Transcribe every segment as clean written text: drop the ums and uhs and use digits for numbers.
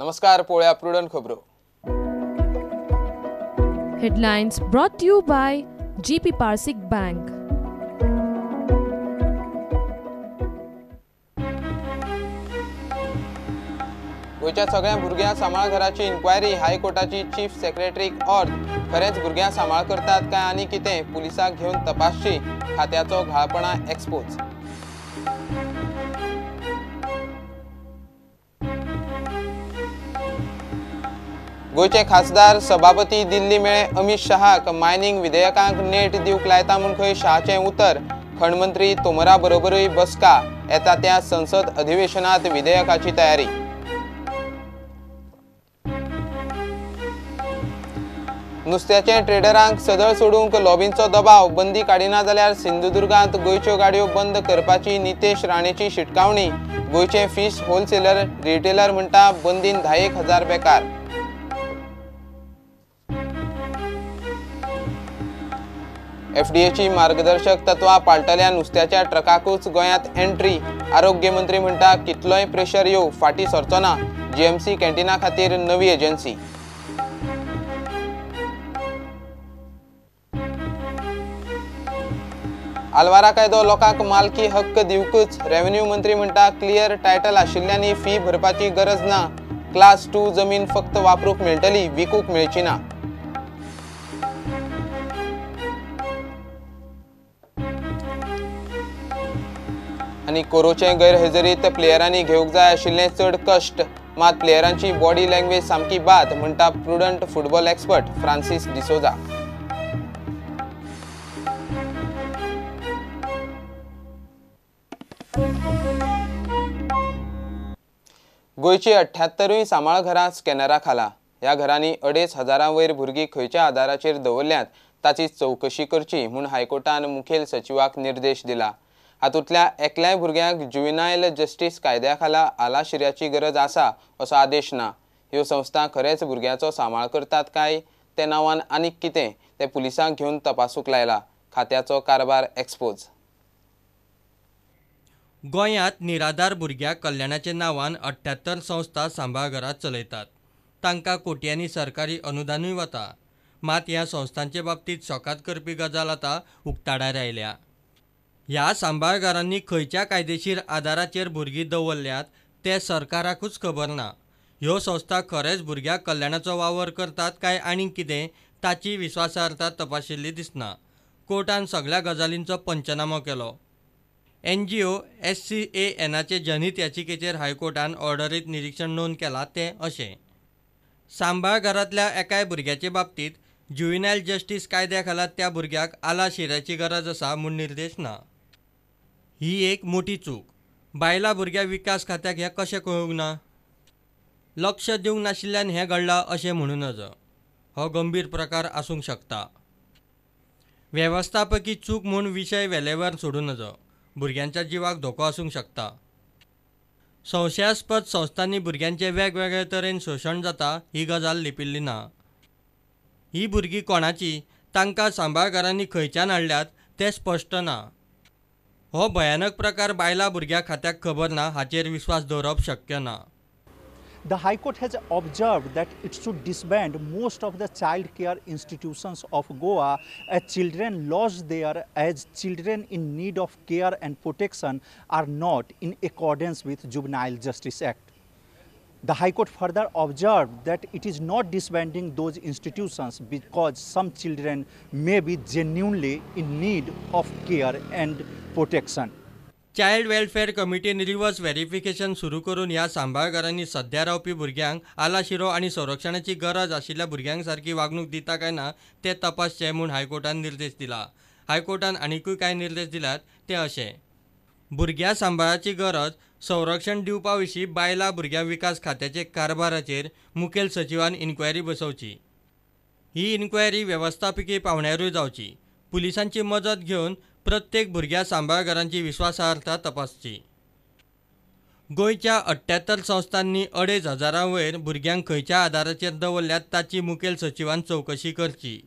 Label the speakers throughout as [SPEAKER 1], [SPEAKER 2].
[SPEAKER 1] नमस्कार, पळोवया प्रुडंट खबरो.
[SPEAKER 2] Headlines brought to you by GP Parsik Bank.
[SPEAKER 1] गोंयच्या सगळ्या भुरग्यां सांबाळ घराची इन्क्वायरी हायकोर्टाची चीफ सेक्रेटरीक ऑर्द. खरेंच भुरग्यां सांबाळ करतात काय आनी कितें, पुलिसाक घेवन तपासची. खात्याचो घाळपणा एक्सपोज. गोंयचे खासदार सभापती दिल्ली मेळे अमित शहाक मायनिंग विधेयकांक नेट दिवंक लायता म्हूण खंय शहाचें उतर. खणमंत्री तोमरा बरोबरूय बसका. येता त्या संसद अधिवेशनात विधेयकाची तयारी. नुस्त्याचे ट्रेडरांक सदळ सोडूंक लॉबींचो दबाव. बंदी काडिना जाल्यार सिंधुदुर्गांत गोंयच्यो गाडयो बंद करपाची नितेश राणेची शिटकावणी. गोंयचे फीश होलसेलर रिटेलर म्हणटा बंदीन 10,000 बेकार. एफडीएची मार्गदर्शक तत्वां पाळटल्या नुस्त्याच्या ट्रकाकूच गोंयांत एंट्री. आरोग्य मंत्री म्हणटा कितलोय प्रेशर येवं फाटीं सरचो ना. जीएमसी कॅन्टीना खातीर नवी एजन्सी. आलवारा कायदो लोकांक मालकी हक्क दिवकूच. रेव्हेन्यू मंत्री म्हणटा क्लियर टायटल आशिल्ल्यांनी फी भरपाची गरज ना. क्लास 2 जमीन फक्त वापरूंक मेळटली, विकूंक मेळची ना. आनी कोरोचे गैरहजेरीत प्लेयरांनी घेवंक जाय आशिल्लें चड कश्ट. मात प्लेयरांची बॉडी लँग्वेज सामकी बाद म्हणटा prudent football expert Francis D'Souza. गोंयची 78 सांबाळ घरां स्कॅनरा खाला. ह्या घरांनी 2,500 वयर भुरगीं खंयच्या आदाराचेर दवरल्यांत ताची चवकशी करची म्हूण हायकोर्टान मुखेल सचिवाक निर्देश दिला. हातूंतल्या एकल्याय भुरग्यांक जुवेनायल जस्टीस कायद्या खाला आलाशिऱ्याची गरज आसा असो आदेश ना. ह्यो संस्था खरेंच भुरग्यांचो सांबाळ करतात काय ते नांवान आनीक कितें तें पुलिसांक घेवन तपासूंक लायला. खात्याचो कारभार एक्सपोज.
[SPEAKER 3] गोंयांत निराधार भुरग्या कल्याणाच्या नांवान 78 संस्था सांबाळघरां चलयतात. तांकां कोट्यांनी सरकारी अनुदानूय वता. मात ह्या संस्थांचे बाबतींत शॉकाद करपी गजाल आतां उक्ताडार आयल्या. ह्या सांबाळघरांनी खंयच्या कायदेशीर आदाराचेर भुरगीं दवरल्यात तें सरकाराकूच खबर ना. ह्यो संस्था खरेंच भुरग्या कल्याणाचो वावर करतात काय आनीक कितें ताची विस्वासार्हता तपाशिल्ली दिसना. कोर्टान सगळ्या गजालींचो पंचनामो केलो. एनजीओ SCANाचे जनहित याचिकेचेर हायकोर्टान ऑर्डरीत निरीक्षण नोंद केलां तें अशें: सांबाळघरांतल्या एकाय भुरग्याचे बाबतींत जुवेनायल जस्टीस कायद्या खाला त्या भुरग्याक आलाशिऱ्याची गरज आसा म्हूण निर्देश ना. ही एक मोठी चूक. बायलां भुरग्यां विकास खात्याक हें कशें कळूंक ना? लक्ष दिवंक नाशिल्ल्यान हें घडलां अशें म्हणूं नजो. हो गंभीर प्रकार आसूंक शकता. वेवस्थापकी चूक म्हूण विशय वेलेवर सोडूं नजो. भुरग्यांच्या जिवाक धोको आसूंक शकता. संशयास्पद संस्थांनी भुरग्यांचें वेगवेगळे तरेन शोशण जाता ही गजाल लिपिल्ली ना. ही भुरगीं कोणाची, तांकां सांबाळघरांनी खंयच्यान हाडल्यात तें स्पश्ट ना. हो भयानक प्रकार बायलां भुरग्यां खात्याक खबर ना हाचेर विस्वास दवरप शक्य ना.
[SPEAKER 4] The High Court has observed that it should disband most of the child care institutions of Goa as children lost there as children in need of care and protection are not in accordance with Juvenile Justice Act. The High Court further observed that it is not disbanding those institutions because some children may be genuinely in need of care and protection.
[SPEAKER 3] Child welfare कमिटीन reverse verification सुरू करून ह्या सांबाळघरांनी सध्या रावपी भुरग्यांक आलाशिरो आनी संरक्षणाची गरज आशिल्ल्या भुरग्यांक सारकी वागणूक दिता काय ना तें तपासचें म्हूण हायकोर्टान निर्देश दिला. हायकोर्टान आनिकूय कांय निर्देश दिल्यात ते अशे: भुरग्यां सांबाळाची गरज, संरक्षण दिवपा विशीं बायलां भुरग्यां विकास खात्याचे कारभाराचेर मुखेल सचिवान इन्क्वायरी बसोवची. ही इन्क्वायरी वेवस्थापकी पावंड्यारूय जावची. पुलिसांची मजत घेवन प्रत्येक भुरग्या सांबाळघरांची विस्वासार्हता तपासची. गोंयच्या 78 संस्थांनी 2,500 वयर भुरग्यांक खंयच्या आदाराचेर दवरल्यात ताची मुखेल सचिवान चवकशी करची.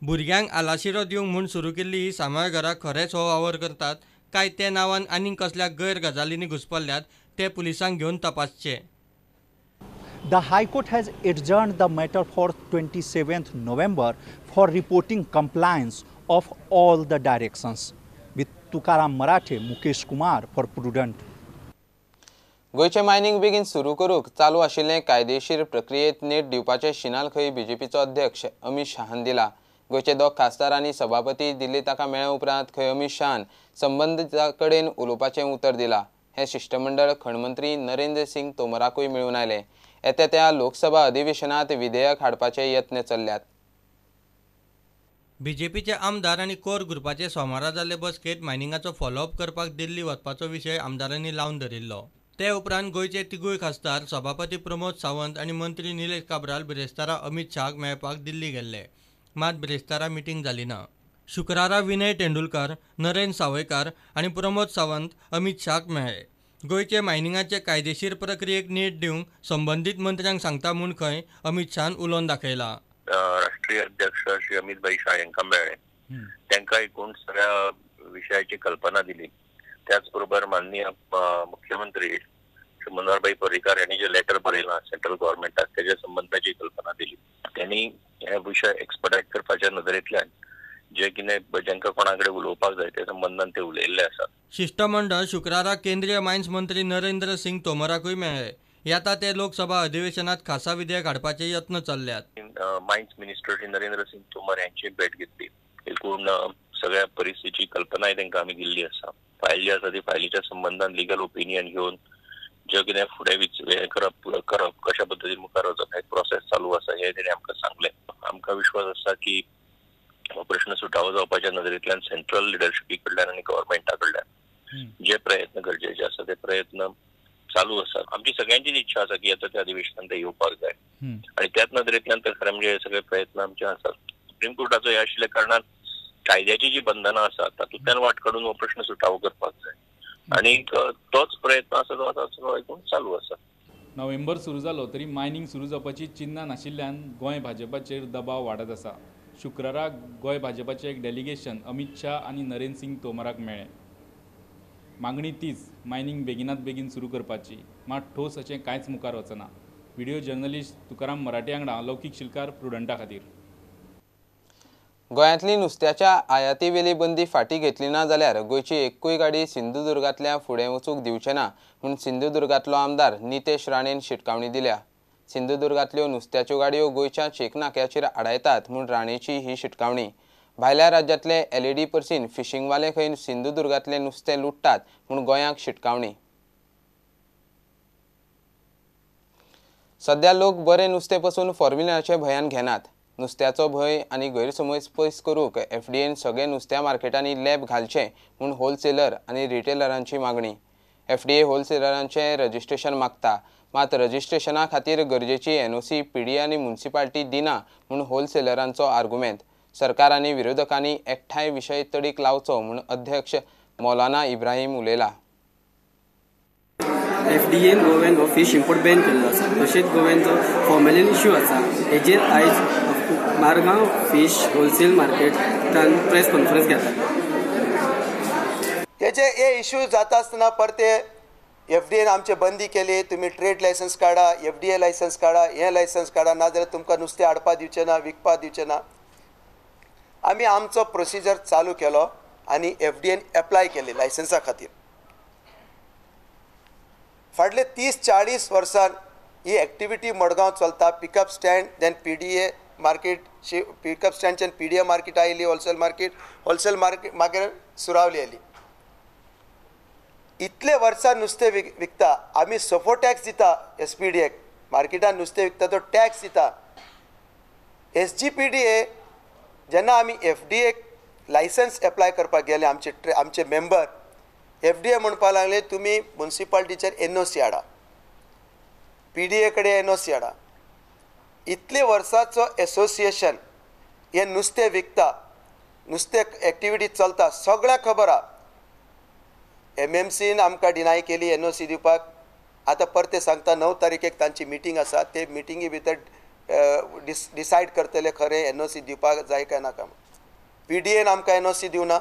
[SPEAKER 3] भुरग्यांक आलाशिरो दिवंक म्हूण सुरू केल्ली ही सांबाळघरां खरेंच हो वावर करतात काय ते नांवान आनीक कसल्या गैर गजालींनी घुस्पल्यात ते पुलिसांक घेवन तपासचे.
[SPEAKER 4] The High Court has adjourned the matter for 27th November for reporting compliance of all the directions. With Tukaram Marathe, Mukesh Kumar for Prudent.
[SPEAKER 1] गोंयचें मायनिंग बेगीन सुरू करूंक चालू आशिल्ले कायदेशीर प्रक्रियेत नेट दिवपाचें शिनाल खंय बीजेपीचो अध्यक्ष अमित शाहान दिला. गोंयचे दोग खासदार आनी सभापती दिल्ली ताका मेळ्ळे उपरांत खंय अमित शाहान संबंदिता कडेन उलोवपाचें उतर दिला. हें शिश्टमंडळ खणमंत्री नरेंद्र सिंग तोमराकूय मेळून आयलें. येत्या त्या लोकसभा अधिवेशनांत विधेयक हाडपाचे यत्न चल्ल्यात.
[SPEAKER 3] बीजेपीचे आमदार आनी कोर ग्रुपाचे सोमारा जाल्ले बसकेंत मायनिंगाचो फॉलोअप करपाक दिल्ली वचपाचो विशय आमदारांनी लावन धरिल्लो. ते उपरांत गोंयचे तिगूय खासदार सभापती प्रमोद सावंत आनी मंत्री निलेश काब्राल बिरेस्तारा अमित शाहाक मेळपाक दिल्ली गेल्ले. मात बिरेस्तारा मिटींग जाली ना. शुक्रारा विनय तेंडुलकार, नरेंद्र सावयकार आनी प्रमोद सावंत अमित शाहाक मेळ्ळे. गोंयचे मायनिंगाचे कायदेशीर प्रक्रियेक नेट दिवंक संबंदीत मंत्र्यांक सांगता म्हूण खंय अमित शाहान उलोवन दाखयला.
[SPEAKER 5] राष्ट्रीय अध्यक्ष श्री अमित भाई शाह हांकां मेळ्ळे. तांकां एकूण सगळ्या विशयाची कल्पना दिली. त्याचबरोबर माननीय मुख्यमंत्री श्री मनोहरभाई पर्रीकार यांनी जे लेटर बरयलां सेंट्रल गव्हर्नमेंटाक तेज्या संबंदाची कल्पना दिली. त्यांनी हे विशय एक्सपर्टायज करपाच्या नदरेंतल्यान जे कितें जांकां कोणा कडेन उलोवपाक जाय ते संबंदान ते उलयल्ले आसात.
[SPEAKER 3] शिश्टमंडळ शुक्रारा केंद्रीय मायन्स मंत्री नरेंद्र सिंग तोमराकूय मेळ्ळे. येता ते लोकसभा अधिवेशनात खासा विधेयक हाडपाचे यत्न चल्ल्यात.
[SPEAKER 5] मायन्स मिनिस्टर श्री नरेंद्र सिंग तोमर यांची भेट घेतली. एकूण सगळ्या परिस्थितीची कल्पनाय तांकां आमी दिल्ली आसा. फायल जी आसा ती फायलीच्या संबंदान लिगल ओपिनियन घेवन जे कितें फुडें हें करप कशा पद्दतीन मुखार वचप हे प्रोसेस चालू आसा हें तेणी आमकां सांगलें. आमकां विश्वास आसा की हो प्रश्न सुटावो जावपाच्या नदरेंतल्यान सेंट्रल लिडरशिपी कडल्यान आनी गव्हर्मेंटा कडल्यान जे प्रयत्न गरजेचे आसा ते प्रयत्न चालू आसात. आमची सगळ्यांचीच इच्छा आसा की येता त्या अधिवेशनान ते येवपाक जाय आनी त्याच नदरेंतल्यान तर खरें म्हणजे सगळे प्रयत्न आमचे आसात. सुप्रीम कोर्टाचो हे आशिल्ल्या कारणान कायद्याची जी बंधनां आसात तातूंतल्यान वाट काडून हो प्रश्न सुटावो करपाक जाय आनी तोच प्रयत्न आसा तो आतां सगळो एकूण चालू आसा.
[SPEAKER 6] नोव्हेंबर सुरू जालो तरी मायनिंग सुरू जावपाची चिन्नां नाशिल्ल्यान गोंय भाजपाचेर दबाव वाडत आसा. शुक्रारा गोंय भाजपाचें एक डेलिगेशन अमित शाह आनी नरेंद्र सिंग तोमराक मेळ्ळें. मागणी तीच, मायनिंग बेगिनात बेगीन सुरू करपाची. मात ठोस अशें कांयच मुखार वचना. व्हिडिओ जर्नलिस्ट तुकाराम मराठे वांगडा लौकीक शिलकार, प्रुडंटा खातीर.
[SPEAKER 1] गोंयांतली नुस्त्याच्या आयातीवेली बंदी फाटी घेतली ना जाल्यार गोंयची एकूय गाडी सिंधुदुर्गांतल्या फुडें वचूंक दिवचे ना म्हूण सिंधुदुर्गांतलो आमदार नितेश राणेन शिटकावणी दिल्या. सिंधुदुर्गांतल्यो नुस्त्याच्यो गाडयो गोंयच्या चेकनाक्याचेर आडायतात म्हूण राणेची ही शिटकावणी. भायल्या राज्यांतले एलईडी पर्सीन फिशिंगवाले खंय सिंधुदुर्गांतलें नुस्तें लुट्टात म्हूण गोंयांक शिटकावणी. सध्या लोक बरें नुस्तें पसून फॉर्म्युलाचे भंयान घेनात. नुस्त्याचो भंय आनी गैरसमज पयस करूंक एफडीएन सगळे नुस्त्या मार्केटांनी लॅब घालचें म्हूण होलसेलर आनी रिटेलरांची मागणी. एफडीए होलसेलरांचें रजिस्ट्रेशन मागता, मात रजिस्ट्रेशना खातीर गरजेची एनओसी पीडीए आनी म्युनिसिपालिटी दिना म्हूण होलसेलरांचो आर्गुमेंत. सरकार आनी विरोधकांनी एकठांय विशय तडीक लावचो म्हूण अध्यक्ष मौलाना इब्राहीम उलयला.
[SPEAKER 7] एफडीएन गोव्यान हो फीश इम्पोर्ट बॅन केल्लो आसा. तशेंच गोव्यान जो फॉर्मेलीन इश्यू आसा हेजेर आयज मारगांव फीश होलसेल मार्केटान प्रेस कॉन्फरन्स घेतला.
[SPEAKER 8] तेजे हे इश्यू जाता आसतना परते एफडीएन आमचे बंदी केली, तुमी ट्रेड लायसन्स काडा, एफडीए लायसन्स काडा, हें लायसन्स काडा, नाजाल्यार तुमकां नुस्तें हाडपा दिवचें ना, विकपा दिवचें ना. आमी आमचो प्रोसिजर चालू केलो आनी एफडीएन एप्लाय केले लायसन्सा खातीर. फाटले 30-40 वर्सां ही एक्टिविटी मडगांव चलता. Pickup stand, then PDA market, pickup स्टँडच्यान PDA market आयली, होलसेल मार्केट, होलसेल मार्केट मागीर सुरावली आयली. इतले वर्सां नुस्तें विकता आमी. सफो टॅक्स दिता एसपीडीएक, मार्केटान नुस्तें विकता तो टॅक्स दिता. एसजीपीडीए जेन्ना आमी एफडीएक लायसन्स एप्लाय करपाक गेले, आमचे मेंबर एफडीए म्हणपाक लागले तुमी म्युनिसिपालिटीचेर एनओसी हाडा, पीडीए कडेन एनओसी हाडा. इतले वर्साचो एसोसिएशन हे नुस्तें विकता, नुस्तें एक्टिविटी चलता, सगळ्यांक खबर आहा. एमएमसीन आमकां डिनाय केली एनओसी दिवपाक. आतां परते सांगता 9 तारखेक तांची मिटींग आसा, ते मिटिंगे भितर डिसायड करतले खरें एनओसी दिवपाक जाय काय नाका. पीडीएन आमकां एनओसी दिवना.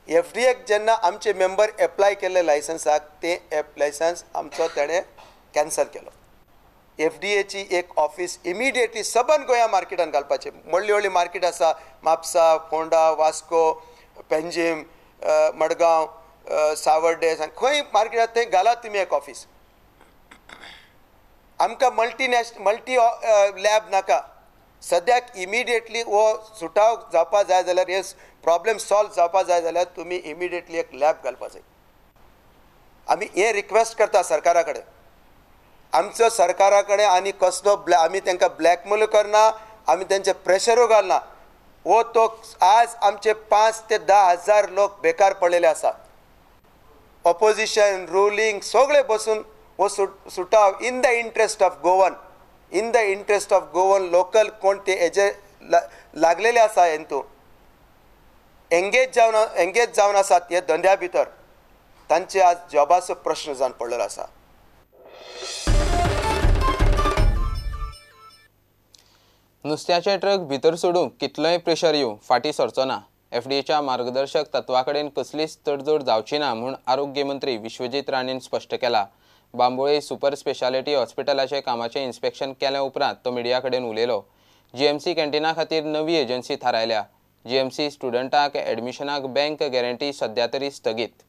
[SPEAKER 8] एफडीएक जेन्ना आमचे मेंबर एप्लाय केल्ले लायसन्साक, ते लायसन्स आमचो तेणें कॅन्सल केलो. एफ डी एची एक ऑफिस इमिडिएटली सबन गोंया मार्केटान घालपाचें. व्हडली व्हडली मार्केट आसा, म्हापसा, फोंडा, वास्को, पेंजीम, मडगांव, सावर्डे, खंय मार्केट आसा थंय घालात तुमी एक ऑफिस. आमकां मल्टी लॅब नाका सद्याक. इमिडिएटली हो सुटाव जावपा जाय जाल्यार, हे प्रॉब्लेम सॉल्व जावपा जाय जाल्यार तुमी इमिडिएटली एक लॅब घालपा जाय. आमी हें रिक्वेस्ट करता सरकारा कडेन. आमचो सरकारा कडेन आनी कसलो आमी तांकां ब्लॅकमेलूय करना, आमी तेंचे प्रेशरूय घालना. हो तो आज आमचे 5 ते 10 हजार लोक बेकार पडलेले आसा. ऑपोजिशन, रुलींग सगळे बसून हो सुटाव in the interest of Goan, in the interest of Goan local कोण ते हेजे लागलेले आसा, हेतू एंगेज जावन आसात हे धंद्या भितर, तांचे आज जॉबाचो प्रश्न जावन पडलेलो आसा.
[SPEAKER 1] नुस्त्याचे ट्रक भितर सोडूंक कितलोय प्रेशर येवं फाटीं सरचो ना. एफडीएच्या मार्गदर्शक तत्वा कडेन कसलीच तडजोड जावची ना म्हूण आरोग्य मंत्री विश्वजीत राणेन स्पश्ट केला. बांबोळे सुपर स्पेशालिटी हॉस्पिटलाचे कामाचें इन्स्पेक्शन केल्या उपरांत तो मिडिया कडेन उलयलो. जीएमसी कॅन्टिना खातीर नवी एजन्सी थारायल्या. जीएमसी स्टुडंटाक एडमिशनाक बँक गॅरंटी सद्या तरी स्थगीत.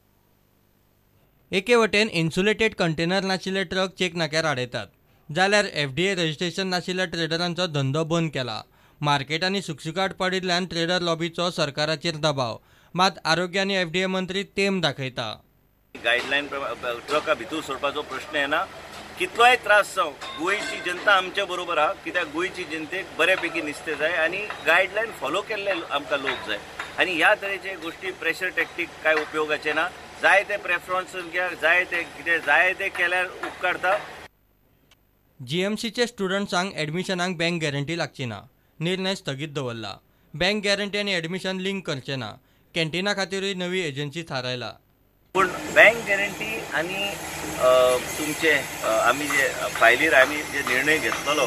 [SPEAKER 3] एके वटेन इन्सुलेटेड कंटेनर नाशिल्ले ट्रक चेक नाक्यार आडयतात, जाल्यार एफडीए रजिस्ट्रेशन नाशिल्ल्या ट्रेडरांचो धंदो बंद केला. मार्केटांनी सुकसुकाट पडिल्ल्यान ट्रेडर लॉबीचो सरकाराचेर दबाव. मात आरोग्य आनी एफडीए मंत्री तेम दाखयता.
[SPEAKER 9] गायडलायन ट्रका भितर सोडपाचो प्रश्न येना. कितलोय त्रास जावं, गोंयची जनता आमच्या बरोबर आहा, कित्याक गोंयची जनतेक बऱ्यापैकी नुस्तें जाय आनी गायडलायन फॉलो केल्ले आमकां लोक जाय. आनी ह्या तरेचे गोश्टी प्रेशर टॅक्टीक कांय उपयोगाचे ना. जाय ते प्रेफरन्स घ्या, जाय ते कितें जाय ते केल्यार उपकारता.
[SPEAKER 3] जीएमसीचे स्टुडंट्सांक एडमिशनाक बँक गॅरंटी लागची ना, निर्णय स्थगीत दवरला. बँक गॅरंटी आनी एडमिशन लिंक करचे ना. कॅन्टिना खातीरूय नवी एजन्सी थारायला.
[SPEAKER 9] पूण बँक गॅरंटी आनी तुमचे आमी जे फायलीर आमी जे निर्णय घेतलेलो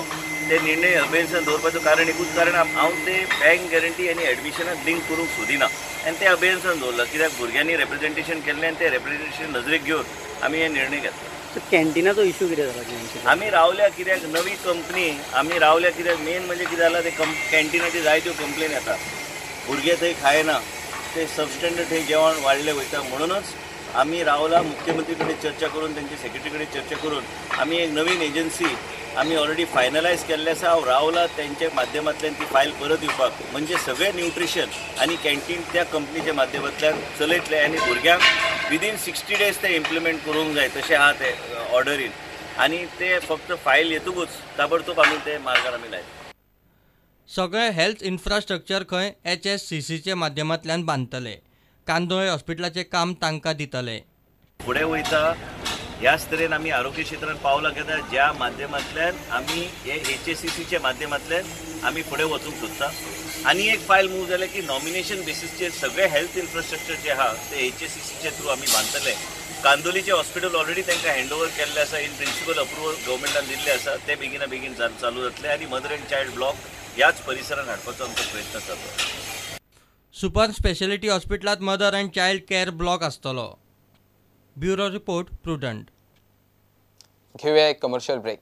[SPEAKER 9] ते निर्णय अबेन्सान दवरपाचो कारण एकूच, कारण हांव ते बँक गॅरंटी आनी एडमिशनाक लिंक करूंक सोदिना आनी ते अबेन्सान दवरला, कित्याक भुरग्यांनी रेप्रेजेंटेशन केल्लें आनी ते रेप्रेजेंटेशन नजरेक घेवन आमी हे निर्णय घेतला.
[SPEAKER 7] कॅन्टिनाचो इशू कितें जाला?
[SPEAKER 9] आमी रावल्या कित्याक नवी कंपनी आमी रावल्या कित्याक मेन म्हणजे कितें जालां, ते कॅन्टिनाची जायत्यो कंप्लेन येता, भुरगे थंय खायना, ते सबस्टँडर्ड थंय जेवण वाडलें वयता. म्हणूनच आमी रावला मुख्यमंत्री कडेन चर्चा करून, तेंचे सेक्रेटरी कडेन चर्चा करून आमी एक नवीन एजन्सी आमी ऑलरेडी फायनलायज केल्लें आसा. हांव रावला तेंच्या माध्यमांतल्यान ती फायल परत येवपाक, म्हणजे सगळें न्युट्रिशन आनी कॅन्टीन त्या कंपनीच्या माध्यमांतल्यान चलयतले आनी भुरग्यांक विदीन 60 डेज ते इम्प्लिमेंट करूंक जाय तशें आहा ते ऑर्डरीन, आनी ते फक्त फायल येतकूच ताबडतोब आमी ते मार्गार आमी लायतले.
[SPEAKER 3] सगळें हेल्थ इन्फ्रास्ट्रक्चर खंय एचएससीसीच्या माध्यमांतल्यान बांदतले. कांदोळे हॉस्पिटलाचें काम तांकां दितले.
[SPEAKER 9] फुडें वयता ह्याच तरेन आमी आरोग्य क्षेत्रांत पावलां घेता, ज्या माध्यमांतल्यान आमी हे एचएससीसीच्या माध्यमांतल्यान आमी फुडें वचूंक सोदता. आनी एक फायल मूव जालें की नॉमिनेशन बेसीसचेर सगळें हेल्थ इन्फ्रास्ट्रक्चर जें आहा ते एचएससीसीचे थ्रू आमी बांदतले. कांदोलीचें हॉस्पिटल ऑलरेडी तांकां हँड ओवर केल्लें आसा, इन प्रिंसिपल अप्रुवल गव्हर्मेंटान दिल्लें आसा, तें बेगिना बेगीन चालू जातलें आनी मदर अँड चायल्ड ब्लॉक ह्याच परिसरान हाडपाचो आमचो प्रयत्न चालू आसा.
[SPEAKER 3] सुपर स्पेशालिटी हॉस्पिटलांत mother and child care block आसतलो. Bureau report, Prudent.
[SPEAKER 1] घेऊया एक कमर्शियल ब्रेक.